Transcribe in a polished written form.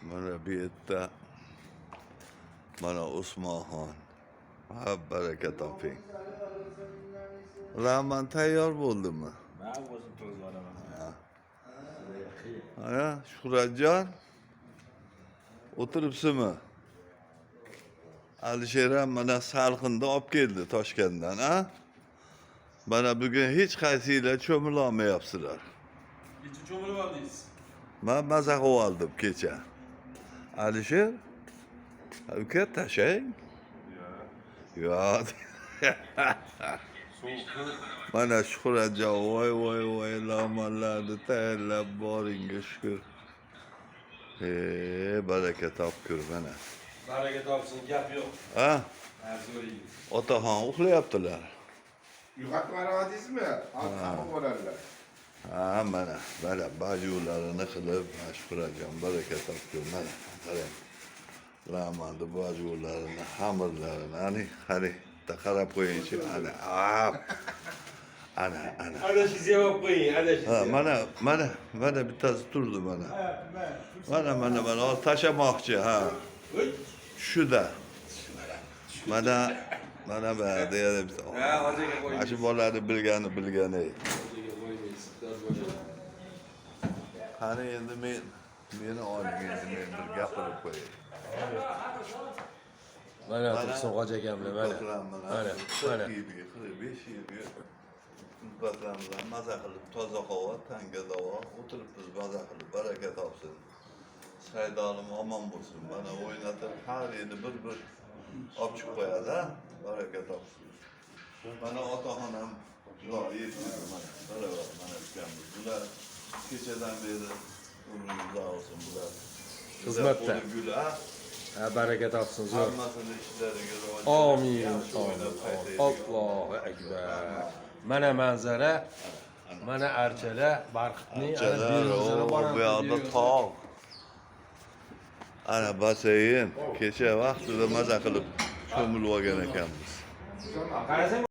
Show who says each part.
Speaker 1: Mana bu yerda mana Usmonxon. Ha, baraka toping. Rahman tayyor bo'ldimi?
Speaker 2: Man o'zim turg'izib yuboraman.
Speaker 1: Ha, Shuhratjon, o'tiribsizmi? Alisher ham mana salqinda olib keldi Toshkentdan, a? Mana bugun hech qaysinglar cho'milolmayapsizlar.
Speaker 2: Kecha cho'milib oldingiz.
Speaker 1: Man maza qilib oldim kecha. Alisher, uka, tashlang. Yo'q.
Speaker 2: Sovuqni
Speaker 1: Mana Shuhratjon, voy voy voy, lamanlarni tayyorlab boringga shukur. E, baraka topkur mana.
Speaker 2: Baraka topsin, gap yo'q.
Speaker 1: Ha?
Speaker 2: Zo'r yigit.
Speaker 1: Otaxon uxlayaptilar.
Speaker 3: Uyg'otib yuboradingizmi? Hozir xafa bo'ladilar.
Speaker 1: Ha, mana, mana bajularini qilib, mana Shuhratjon, baraka topkur mana. Qarang. Lamanni bajularini, xamirlarini, ani, qani, bitta qarab qo'yingchi, ana, ap. Ana, ana.
Speaker 2: Adashingizni ham olib qo'ying, adashingizni.
Speaker 1: Ha, mana, mana, mana bittasi turdi mana. Mana, mana, mana, hozir tashlamoqchi, ha. Shuda. Mana, mana bu yerda yana bitta.
Speaker 2: Ha, hojiga qo'ymaysiz.
Speaker 1: Mana shu bolani bilgani bilgani.
Speaker 2: Hojiga qo'ymaysiz. Dod bo'ladi.
Speaker 1: Qani endi meni oling, endi men bir gapirib qo'yay.
Speaker 2: Mana tursin hoji akam bilan mana.
Speaker 1: Ulfatlar bilan
Speaker 2: Mana, mana.
Speaker 1: 40 yilga, 45 yilga ulfatlar bilan maza qilib, toza havo, tanga davo, o'tiribmiz maza qilib, baraka topsin. Saydolim omon bo'lsin. Mana o'ynatib har yili bir olib chiqib qo'yadi, a? Baraka topsin. Mana otaxonam xudo yetdi mana. Barobar mana ukamiz. Bular kechadan beri umri uzoq bo'lsin bular.
Speaker 2: Xizmatda.
Speaker 1: Qo'li gul, a?
Speaker 2: Ha, baraka topsin, zo'r.
Speaker 1: Hammasini ishlariga rivoj.
Speaker 2: Amin.
Speaker 1: Yaxshi o'ynab
Speaker 2: Amin.
Speaker 1: qaytaylik.
Speaker 2: Allohu akbar. Mana manzara, mana archalar, barxitning ana
Speaker 1: Archalar,
Speaker 2: beruzini
Speaker 1: o,
Speaker 2: bor.
Speaker 1: bu yoqda tog'. Ana basseyn. Kecha vaqtida maza qilib cho'milib olgan ekanmiz.
Speaker 2: Qarasang.